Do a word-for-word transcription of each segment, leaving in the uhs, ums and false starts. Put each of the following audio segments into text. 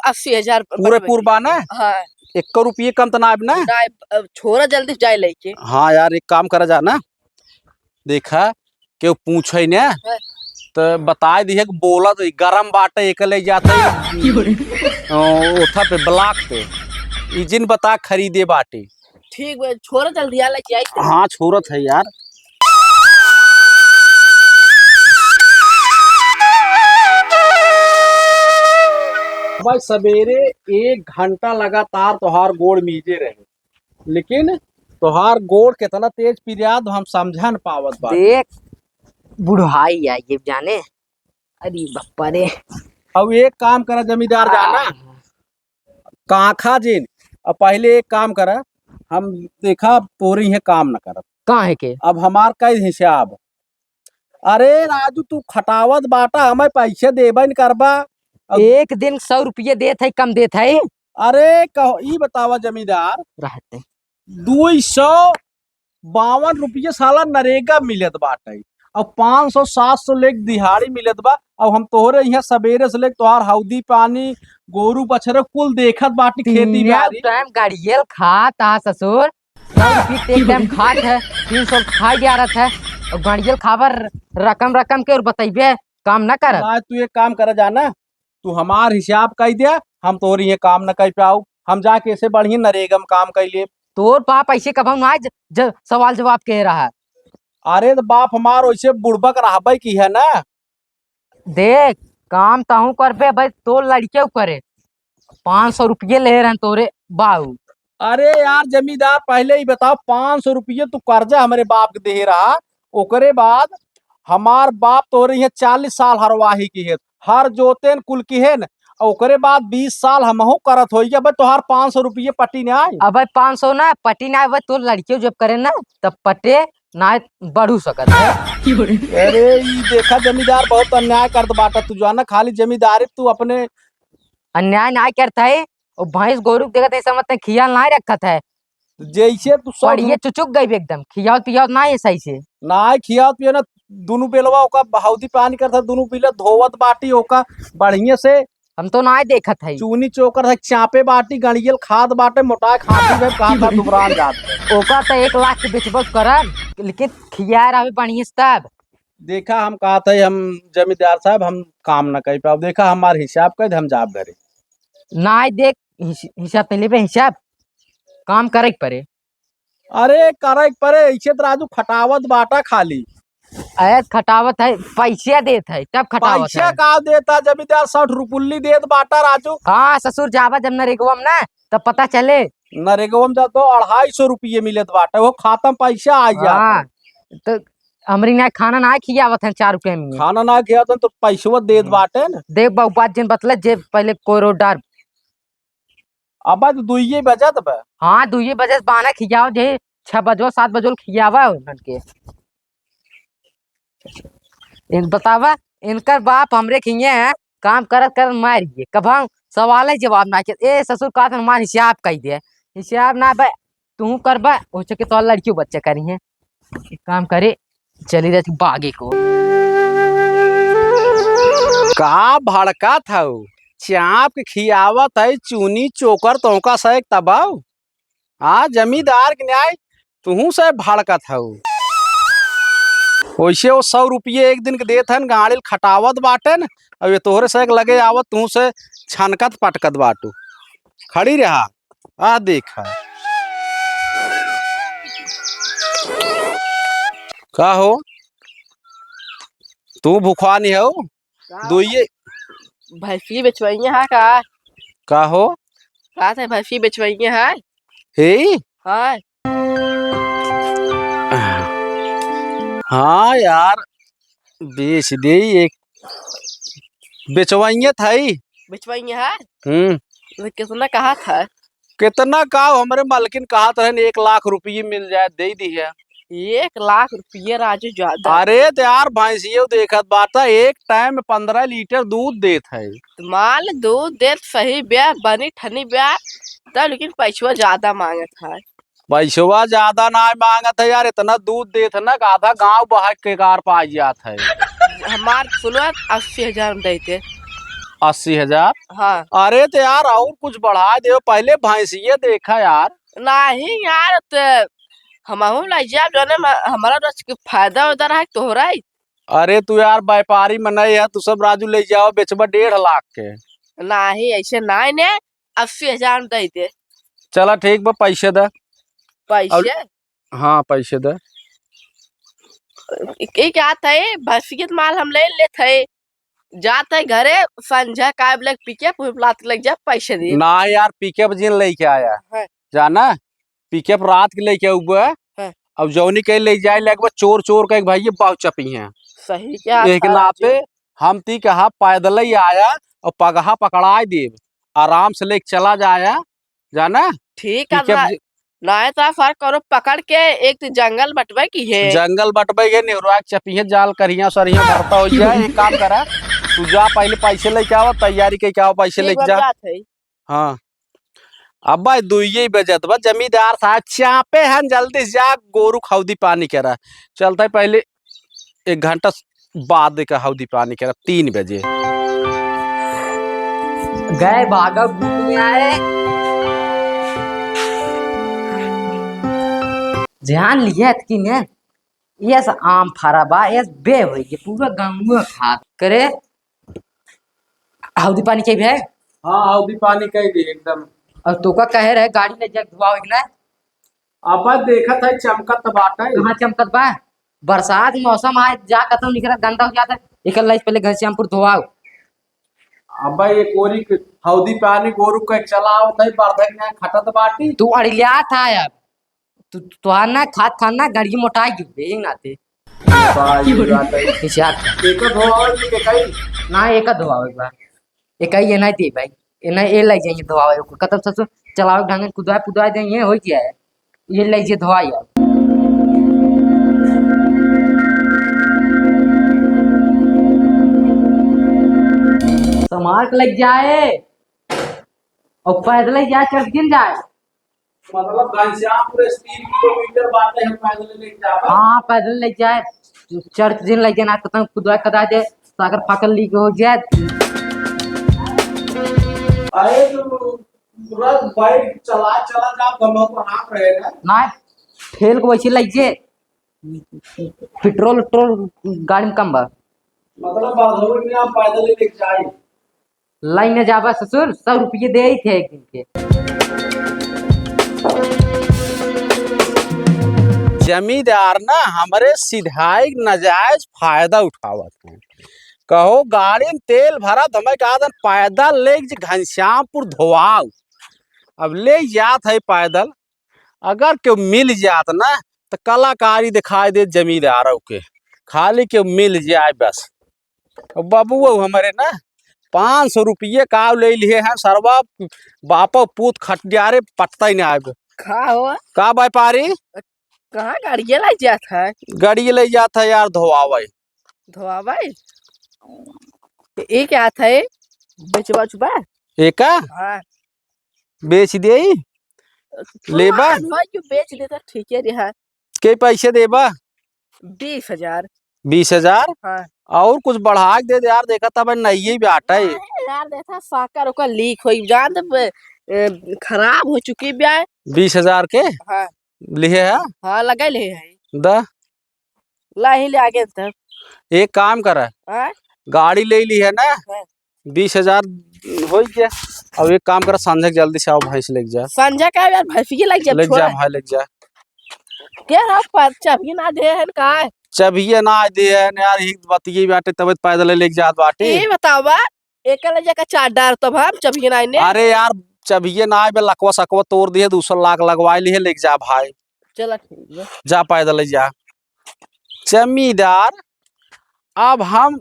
अस्सी हजार पूरे बचबे पूर बा ना? हाँ। एक्को रुपये कम त ना आइब ना? ना आइब, अब छोरा जल्दी जाए लइके। हाँ यार, एक काम करा जा ना, देखा, केहू पूछे ने, हाँ। त बताए दिहे कि बोला तो गरम बाटे, एक ले जाते हैं, ओ, ओथा पे, block पे। ई जिन बता खरीदे बाटे। ठीक बा, छोरा जल्दी आ, लेके आई। हाँ, छोरत है यार। भाई, सवेरे एक घंटा लगातार तोहार गोड़ मीजे रहे, लेकिन तोहार गोड़ केतना तेज पिरात हम समझा न पावत बाटी। देख, बुढ़ाई आई ये जाने। अरे बापा रे। अब एक काम करा जमींदार जाना, आ। काखा जिन, अब पहिले एक काम करा, हम देखा तोरे इहे काम न करब। काहे के? अब हमार कई हिसाब। अरे राजू, तू खटावत बाटा, हमें पैसे देबे न करबा। अब एक दिन सौ रुपये देत है, कम देत है? अरे कहो, ई बतावा जमींदार, रहते। दुई सौ बावन रुपये साला नरेगा मिलत बाटे, और पाँच सौ सात सौ लेके दिहाड़ी मिलत बा। अब हम तोहरे इहाँ सवेरे से लेके तोहार हौदी पानी, गोरू बछरे कुल देखत बाटी, खेती तीने बाड़ी। टाइम गाड़ियल खात हा ससुर, सौ रुपये एक टाइम खात है, तीन सौ खाए जा रहा है, और गाड़ियल खाबर रकम रकम के और बतैबे काम ना करत। ना, तू एक काम करा जाना, तू हमार हिसाब कई दे, हम तोहरे इहाँ काम न कई पाऊ, हम जाके ऐसे बढ़िया नरेगा में काम कई लेब। तोर बाप ऐसे कबहू ना ज-, ज-, सवाल जवाब कह रहा है। अरे तो बाप हमार वैसे बुड़बक रहबे की है ना। देख, काम तहूँ करबे भाई, तोर लड़के करे, पाँच सौ रुपये ले रहन तोरे बाऊ। अरे यार जमींदार, पहिले ही बताओ, पाँच सौ रुपये तू कर्जा हमरे बाप के देहे रहा, ओकरे बाद हमार बाप तोरे इहाँ चालीस साल हरवाही किहेन, हर जोतेन कुल किहेन, और ओकरे बाद बीस साल हमहू करत होइए। अबे तोहार पाँच सौ रुपये पटी ना आए। अबे पाँच सौ ना पटी ना आए, अबे तोर लड़कियों जब करे ना तब पटे ना बढ़ू सकत है। अरे ई देखा जमींदार, बहुत अन्याय करत बाटा तू, जाना खाली जमींदारी तू अपने अन्याय ना करत है, वो भैंस गोरू के देखत है, समझते हैं, खियाल ना रखत है। जैसे तू सब बढ़िया चुचुक गई एकदम, खियावत पियावत ना है सही से। ना खियावत पियावत ना, दुनू बेलवा ओका हौदी पानी करत है, दुनू बिले धोवत बाटी ओका बढ़िया से। हम तो ना देखत है। चूनी चोकर है, चापे बाटी, गड़ियल खाद बाटे, मोटाए खाती है, कहा था दुबरान जात है। ओका तो एक लाख के बेचबो करब, लेकिन खिया रहे बढ़िया से तब। देखा हम कहत है, हम जमींदार साहब, हम काम ना कर पाओ। देखा हमार हिसाब कर दे, हम जाब घरे। ना देख, हिस-, हिसाब पहले पे हिसाब, काम करे के पड़े। अरे करे के पड़े, ऐसे तो राजू खटावत बाटा खाली। अरे खटावत है, पैसे देत है, तब खटावत पैसे है। का देता जमींदार, साठ रुपुल्ली देत बाटा राजू। हाँ ससुर, जावा जब नरेगवा में ना, तब पता चले। नरेगवा में जा तो अढ़ाई सौ रुपये मिलत बाटे, वो खाता में पैसा आ जात हाँ, है। तो हमरी ना खाना ना खियावत है चार रुपये में। खाना ना खियावत है तो पैसवा देत हम्म। बाटे न। देख बाबू, बात जिन बतले जे पहले कोरो डार। अब तो दुइये बजत बा। हाँ, दुइये बजे से बाना खियाओ, जे छह बजो, सात बजो खियावा उन्हन के। इन बतावा, इनकर बाप हमरे खिये हैं, काम करत करत मार गए। कब हम सवाल ही जवाब ना के, ए ससुर का हमार हिसाब कही दे, हिसाब ना बे, तू करबा, हो सके तो लड़कियों बच्चे करी हैं। एक काम करे, चली जाती बागे को। का भड़का था? चाप के खियावत है चूनी चोकर, तोहका सैक तबाव। हाँ, जमींदार के न्याय तुहू से भड़कत हऊ। वैसे वो सौ रुपये एक दिन के देत हन, गाड़िल खटावत बाटेन, अब ये तोहरे से एक लगे आवत, तुहू से छनकत पटकत बाटू। खड़ी रहा, आ देखा। का हो, तू भुखवा नहीं हो? का? दुइये भैंसी बेचवइया है का? का हो? का थे भैंसी बेचवइया है? हे? हाँ। हाँ यार, बेच दे एक। बेचवइया था ही। बेचवइया है? हम्म। तो कितना कहा था? कितना का, हमरे मालकिन कहत रहन, एक लाख रुपये मिल जाए, दे दी है। एक लाख रुपये राजू ज्यादा। अरे तो यार, भैंसियो देखत बाटा, एक टाइम में पन्द्रह लीटर दूध देत है। तो माल दूध देत सही बे, बनी ठनी बे, तो लेकिन पैसवा ज्यादा मांगत है। पैसवा ज्यादा ना मांगत है यार, इतना दूध देत है ना कि आधा गांव बहा के कार पा जात है। हमार सुनो, अस्सी हजार में देते। अस्सी हजार? हाँ। अरे तो यार, और कुछ बढ़ाइ देउ, पहिले भैंसिये देखा यार। नहीं यार, तो हमहू लइ जाब, जौने में हमरा रोज के फायदा उदा रहे तोहरा ही। अरे तू यार, व्यापारी मनई है, तू सब राजू लइ जाओ, बेचबा डेढ़ लाख के। नहीं, ऐसे नहीं ने, अस्सी हजार में दे दे। चला ठीक बा, पैसे दे। पैसे? हाँ, पैसे दे। ई क्या थे, भैंसियत माल हम ले लेत है, जात है घरे, संझा का ब्लैक पिकअप लात लग जा, पैसे दे। ना यार, पिकअप जिन लेके आया। हाँ। जाना, पिकअप रात के लेके आउबे। हाँ। अब जौनी कहीं ले जाए लगबे, चोर चोर कह के भाई ये बाहु चपी हैं। सही क्या एक था नाते राजू? हम ती कहा पैदल ही आया और पगहा पकड़ाए देब, आराम से लेके चला जाया, जाना? ठीक है, पिकअप ना, जि- नाय तो फर्क करो, पकड़ के एक तो जंगल बटवे की है। जंगल बटवे के नेहरुआ के चपिहे जाल करिया सरिया भरता हो जाए। एक काम करा, तू जा पहले पैसे लेके आवा, तैयारी के क्या पैसे ठीक लेके बा, जा। जात है। हाँ। अब भाई दुइये बजत बा, जमींदार साहब चापे हन, जल्दी से जा गोरू खौदी पानी करा। चलता है पहले एक घंटा बाद का हौदी पानी करा, तीन बजे। गए भागव घूम आए। ध्यान लिया कि ने, ये से आम फरा बा, ये से बे होई के पूरा गाँव खात करे। हौदी पानी के भी है? हाँ, हौदी पानी के भी एकदम। और तो का कहे रहे गाड़ी ले जाके धुआवे के ना? अब देखत है चमकत बाटे। कहाँ चमकत बा? बरसात मौसम आए, जा कतौ निकरा गंदा हो जाता। एकर लाइस पहले घनश्यामपुर धोआओ। अबे ये कोरी के हौदी पानी गोरू के चलाओ, तई बरधक में खटत बाटी। तू अड़िया था अब। तू, तोहार ना खात खात ना गड़िया मोटाई गिर गई, एक नाते। बाई बात है। हिसाब था। एक धोआवे के कई? ना, एक धोआवे के बा। एक ही ये नहीं दे भाई। ये नहीं, ये ले जाइए धोआवे को। कतब ससुर चलावे ढंग कुदाए पुदाए दे, ये हो गया है। ये ले जे धोआ यार। संभाल के लग जाए और पैदल ही जाए, चढ़ गिर जाए। मतलब घनश्यामपुर से तीन किलोमीटर बाटे, हम पैदल लेके जाबे? हाँ, पैदल ले जाए, चढ़ के जिन ले जाए, ना तो कुदवा कदा दे, साकर फाकल लीक हो जाए। अरे तो पूरा बाइक चला, चला जा, गमा तो हाथ रहेगा। ना, ठेल को वैसे लग जे, पेट्रोल, पेट्रोल गाड़ी में कम बा। मतलब, बारह में आप पैदल ही लेके जाए? लाइन में जाबा ससुर, सौ रुपये दे ही थे एक दिन के। जमींदार ना हमरे सिधाई नाजायज फायदा उठावत हैं। कहो, गाड़ी में तेल भरा, तो हमें कहा था, पैदल ले जे घनश्यामपुर धोआओ। अब ले जात है पैदल, अगर केहू मिल जात ना, त कलाकारी दिखाई देत जमींदारों के। खाली केहू मिल जाए बस। अब बाबू, वो हमरे ना पाँच सौ रुपये का ले लिए हैं सरवा, बापो पूत खटियारे पटता ही नहीं आए। का हो? का व्यापारी? कहाँ गाड़िया ले जात है? गाड़ी ले जात है यार, धोआवे। धोआवे? तो ये क्या था, ये? बेचबा उचबा? एका? हाँ। बेच देई? लेबा? हाँ, जो बेच देता ठीक है रे, हाँ। के पैसे देबा? बीस हजार। बीस हजार? हाँ। और कुछ बढ़ा के दे दे यार, देखा तब नहीं बाटे। नहीं यार, देखा साकर ओकर लीक होई, जान दे, ए, खराब हो चुकी बा। बीस हजार के? हाँ। लिहे है? हाँ, लगा लिहे है। द। ला ही ले आगे तब। एक काम करा, हाँ? गाड़ी ले ली है ना, हाँ। बीस हजार हो गया। अब एक काम करा, संझा के जल्दी से आओ, भैंस लेके जा। संझा का यार, भैंस के लेके जा, लेके जा छोड़ा। भाई, लेके जा। के रहा पर चाबी ना दे है का? चाबिये ना दे है यार, ही बतिये बाटे, तब पैदल लेके जात बाटे। ये बतावा, एक ले जाकर चार डार तब हम चाबिये ना आने। अरे यार, चाबिये ना आए बे, लकवा सकवा तोड़ दिए, दूसरा लाख लगवा लिए, लेके जा भाई। चला ठीक है। जा पैदल जा। जमींदार, अब हम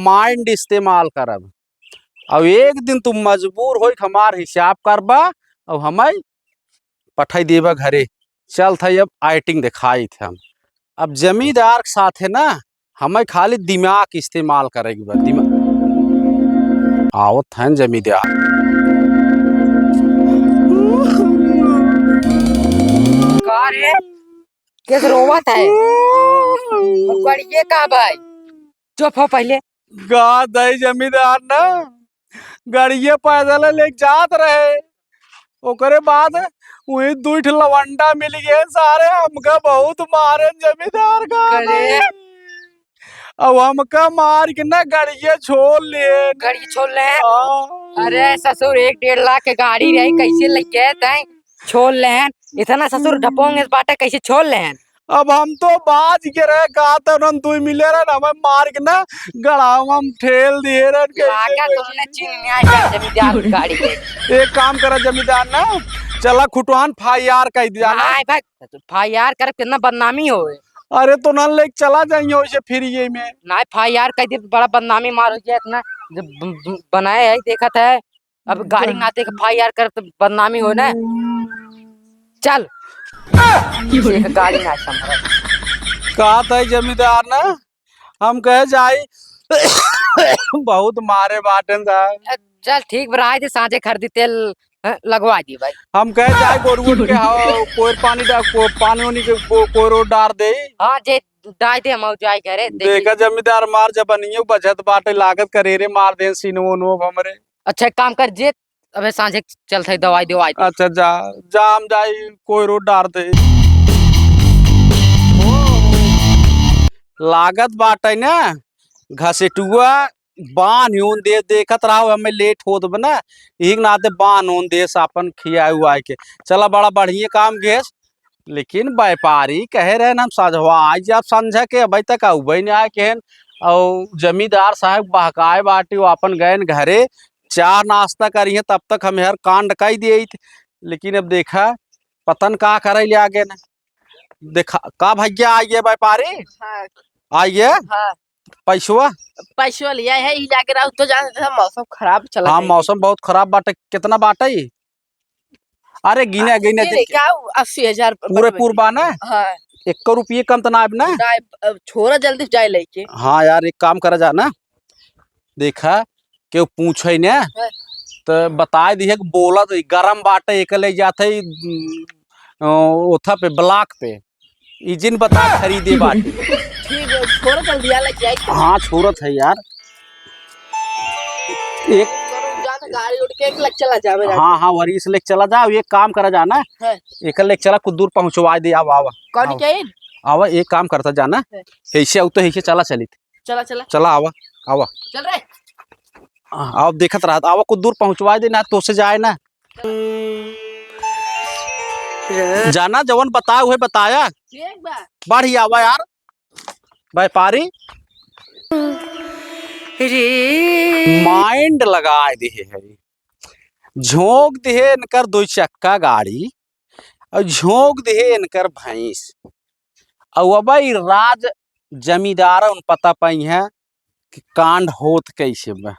mind इस्तेमाल करब। अब एक दिन तू मजबूर होई के हमार हिसाब करबा, अब हमें पठाई देबा घरे। चल था अब acting दिखाई थे हम। अब जमींदार के साथ है ना, हमें खाली दिमाग इस्तेमाल करेगी बा, दिमाग। आवत हैं जमींदार। का रे? कैसे रोवत है? और करिए का भाई? चुप हो पहले। का दई जमींदार ना, गड़िये पैदल लेके जात रहे। ओकरे बाद वही दुइ ठे लवंडा मिल गए, सारे हमका बहुत मारे जमींदार का करे। अब हमका मार के ना गड़िये छोड़ लिए। गड़िये छोड़ ले। हाँ। अरे ससुर, एक डेढ़ लाख के गाड़ी रही, कैसे लेके तय छोड़ लेहन? इतना ससुर ढपोंग इस बाटे, कैसे छोड़ लेहन? अब हम तो बाज के रहे, का तो उन्हन दुइ मिले रहे, हमें मार के ना गड़ावा में ठेल दिए रहे, कैसे लागा तो कैसे। उन्होंने चीन न्याय कर जमींदार की गाड़ी के। एक काम करा जमींदार ना, चला खुटवान फायर कह दिया ना। नहीं भाई, फायर कर कितना बदनामी होए। अरे तो ना लेके चला जाइए वैसे फिर ये में। नहीं, फायर कह दे, बड़ा बदनामी मार हो जाए इतना, जब ब-, ब-, बनाए है, देखत है। अब गाड़ी बन- नाते के फायर कर तो बदनामी हो ना। चल। एक गाड़ी ना संभल। कहत है जमींदार ना, हम कहे जाई, बहुत मारे बाटेन साहब। अ, चल ठीक बा, रहा दे, साँझे खरीदी तेल, अ, लगवा दी भाई। हम कहे जाए गोरुअन के, हाँ, कोयर पानी डा-, को-, पानी उनी के को-, कोयर ओर डार दे। हाँ, जे डाल दे, हम आउ जाए घरे, देखी। देखा जमींदार मार जब बनियो बजत बाटे, लागत करेरे मार दे सीनो उनो हमरे। अच्छा, एक काम कर, जे अबे साँझे चलत है, दवाई दवाई दे। अच्छा, जा, जा, हम जाई, कोयर ओर डार दे। लागत बाटे ना, घसेटुआ बान्ह होन दे, देखत रहो, हमें लेट होत बा ना, यही के नाते बान्ह होन देस आपन खियाए उआए के। चला, बड़ा बढ़िया काम घेस, लेकिन व्यापारी कहे रहे ना, हम सझवा आई जाब, संझा के अबे तक अउबे नहीं आए केहन। और जमींदार साहब बहकाए बाटी, वो आपन गएन घरे, चाह नाश्ता करिहें, तब तक हम हर कांड कई दिए। लेकिन अब देखा, पता न का करे ले आगे ना। देखा, का भैया, आइए व्यापारी? हाँ। आइए। हाँ। पैसवा? पैसवा लिया है, ही जाके रहा, तो जानते हैं, मौसम खराब चला हाँ, है। मौसम बहुत खराब बाटे। कितना बाटे ई? अरे, गिने, आ, गिने, ये गिने। क्या, अस्सी हजार पूरे बन पूर बा ना? हाँ। एक रुपये कम तो ना आब ना? ना, अब छोरा जल्दी जाए लेके। हाँ यार, एक काम करा जा ना। देखा, केहू पूछे ने, हाँ। त बताए दिहे कि बोला तो गरम बाटे, एक ले जात है, उम, अ, ओथा पे, ब्लॉक पे। ई जिन बता खरीदे बाटे। ठीक है, छोरा जल्दी आ, लग जाए। हाँ, छोरत है यार। एक चलो, जा तो गाड़ी उड़ के एक लग चला जावे हाँ, रात। हाँ, वरी इस लेके चला जाओ, एक काम करा जा ना। हाँ। एक लेके चला, कुछ दूर पहुँचवा दे, आवा, आवा। कौन आवा। के? आवा, एक काम करता जा ना। हाँ। ऐसे आऊ तो ऐसे चला चलित। चला, चला। चला, आवा, आवा। चल रे। आ, आवा, देखत रहत, आवा, कुछ दूर पहुँचवाए दे ना, तो से जाए ना। जाना, जवन बताए, उहे बताया। ठीक बा। बढ़िया बा यार, व्यापारी। रे। माइंड लगाए दिहे है, झोंक दिहे इनकर दुई चक्का गाड़ी, और झोंक दिहे इनकर भैंस। और अब ई राज जमींदार उन पता पाई है कि कांड होत कैसे बा।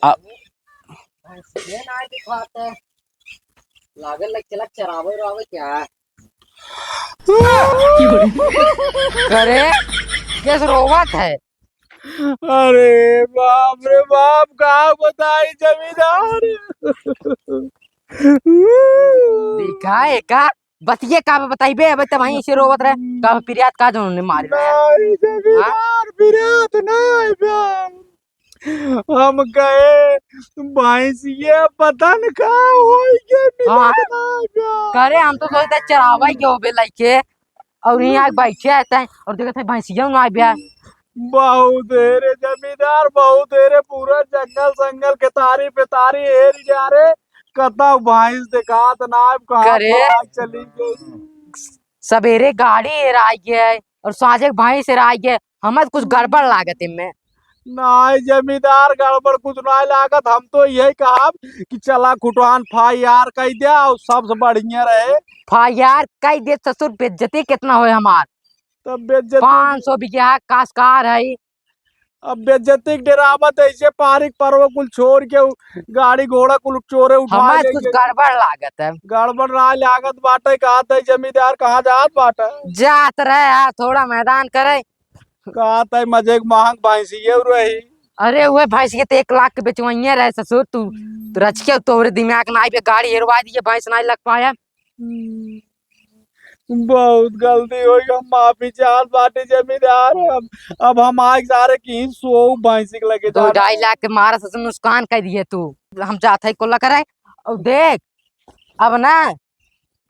आ भैंसिया ना दिखात है। लागल लग चला चरावे उरावे क्या? करे, केस रोवत है। अरे बाप रे बाप, का बताई जमींदार। देखा है का? बतिये का बताइबे, अबे तब वहीं से रोवत रहे। का पिरियात का जो उन्हें मारे रहे? नहीं, जमींदार, हाँ? पिरियात नहीं बे। हम कहे, भैंसिया पता न का होई के मिलत हाँ। ना बे। करे, हम तो सोचते चरावा ही होबे लइके। और यहाँ बैठे रहते हैं और देखते हैं भैंसिया ना आए बे। बहुत है रे जमींदार, बहुत है रे, पूरा जंगल संगल के तारी पे तारी हेर जा रे, कतौ भैंस देखात ना, कहाँ करे? पराग चली गई। सबेरे गाड़ी हेराई गए और साँझे भैंस हेराई गए, हमें कुछ गड़बड़ लागत इनमें। नाई जमींदार, गड़बड़ कुछ नाई लागत, हम तो यही कहब कि चला खुटवान फायर कई द्या और सबसे बढ़िया रहे। फायर कई दे ससुर, बेइज्जती कितना होए हमार। तब बेइज्जती पाँच सौ बीघा कासकार है, अब बेइज्जती के डेरावत ऐसे पारिक परवा कुल छोड़ के उ गाड़ी घोड़ा कुल चोरे उठा हमार ले कुछ गए। गड़बड़ लागत है। गड़बड़ ना लागत बाटे, कहत है जमींदार कहाँ जात बाटे? जात रहे है थोड़ा मैदान करे। कहत है मजे के महंग भैंसिये रही। अरे उहे भैंस के तो एक लाख के बेचवइये रहे ससुर, तू, तू रच के तोहरे दिमाग ना आइबे, गाड़ी हेरवा दिए, भैंस ना लग पाया। हम्म। बहुत गलती होइ गई, हम माफी चाहत बाटी जमींदार। अब, अब हम आइके सारे की सोऊ भैंसी के लगे दो जाना। ढाई लाख के मारा से नुकसान कर दिए तू। हम जात है कोला करे। और देख, अब ना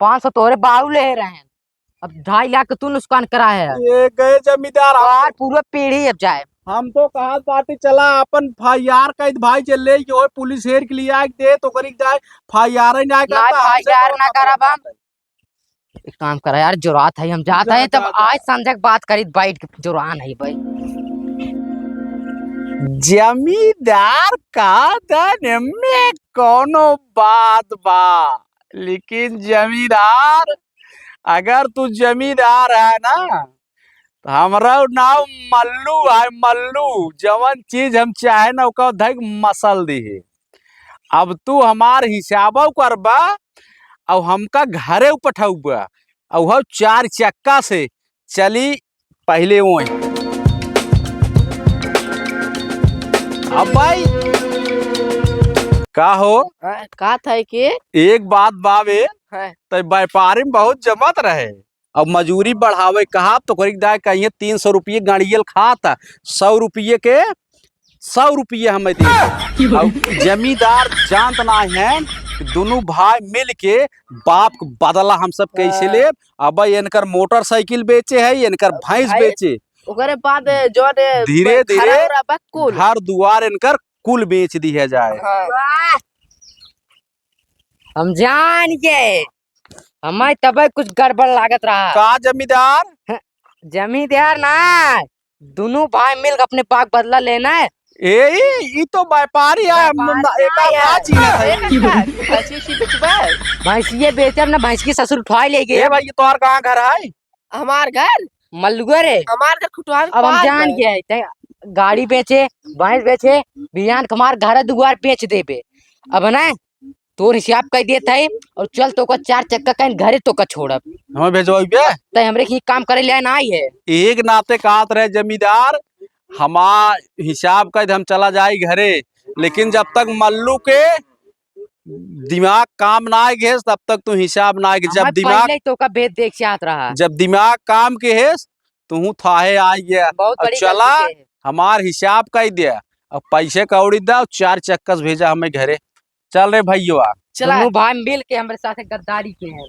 पाँच सौ तोरे बाऊ ले रहे हैं, अब ढाई लाख के तू नुकसान करा है। ये गए जमींदार, हम यार, पूरा पीढ़ी अब जाए। हम तो कहा बाटी चला अपन फाइयार कैद भाई जे ले यो पुलिस हेर के लिए आके दे तो करी जाए, फाइयार ही ना ना, करता, हमसे फाइयार कौन ना करब हम। एक काम करा यार, जोरात है, हम जात जा, है, तब जा, जा। आज संजय के बात करी, बैठ के जोरान है भाई। जमींदार का दन में कौनो बात बा, लेकिन जमींदार, अगर तू जमींदार है ना, तो हमरा नाम मल्लू है, मल्लू। जवन चीज हम चाहे ना, ओका धइक मसल दिहे। अब तू हमार हिसाबो करबा, और हमका घरे पठौबा, और हम चार चक्का से चली पहले वहीं। अब भाई, का हो? हाँ, का था कि? एक बात बावे, हाँ। तो व्यापारी में बहुत जमत रहे। अब मजूरी बढ़ावे कहा तो करी दाय कहिए तीन सौ रुपये गाड़ियल खात, सौ रुपये के सौ रुपये हमें दे। अब जमींदार जानत ना है कि दोनों भाई मिल के बाप के बदला हम सब कैसे हाँ। लेब। अब इनकर मोटरसाइकिल बेचे है, इनकर भैंस भाई, बेचे। ओकरे बाद जो ने धीरे धीरे खराब रहा बा कुल। घर दुआर इनकर कुल बेच दिया जाए। हाँ। हम जान गए, हमें तबे कुछ गड़बड़ लागत रहा। का जमींदार? जमींदार ना, दोनों भाई मिलके अपने पाक बदला लेना है। ए, ई, ई तो व्यापारी है, हम व्यापारी ना, एका है। का चीज है? ए, काका, भैंसी की बेचबे? भैंसिए बेचब ना, भैंस की ससुर उठाए ले गए। ए भाई, ये तोहार कहाँ घर है? हमार घर? मल्लुआ रे। हमार घर खुटवा में अब हम पार जान है। गए, ते गाड़ी बेचे, भैंस बेचे, बिहान के हमार घर दुआर बेच देबे। अब ना, तोर हिसाब कर देत है और चल तोका चार चक्का कहीं घरे तोका छोड़ब। हमें भेजवाइबे? तै हमरे की काम करे ले ना आई है। एक नाते कहत रहे जमींदार, हमार हिसाब कर दे, हम चला जाई घरे, लेकिन जब तक मल्लू के दिमाग काम ना आए घेस, तब तक तू हिसाब ना आए। जब हमें दिमाग पहले ही तोका भेद देख चाहत रहा। जब दिमाग काम के हेस, तू थाहे आ गया। बहुत अब बड़ी चला, गलती के है। हमार हिसाब कर दे, अब पैसे कौड़ी दा, चार चक्का से भेजा हमें घरे। चल रे भैया। चला। दोनों भाई मिल के हमरे साथे गद्दारी के हैं।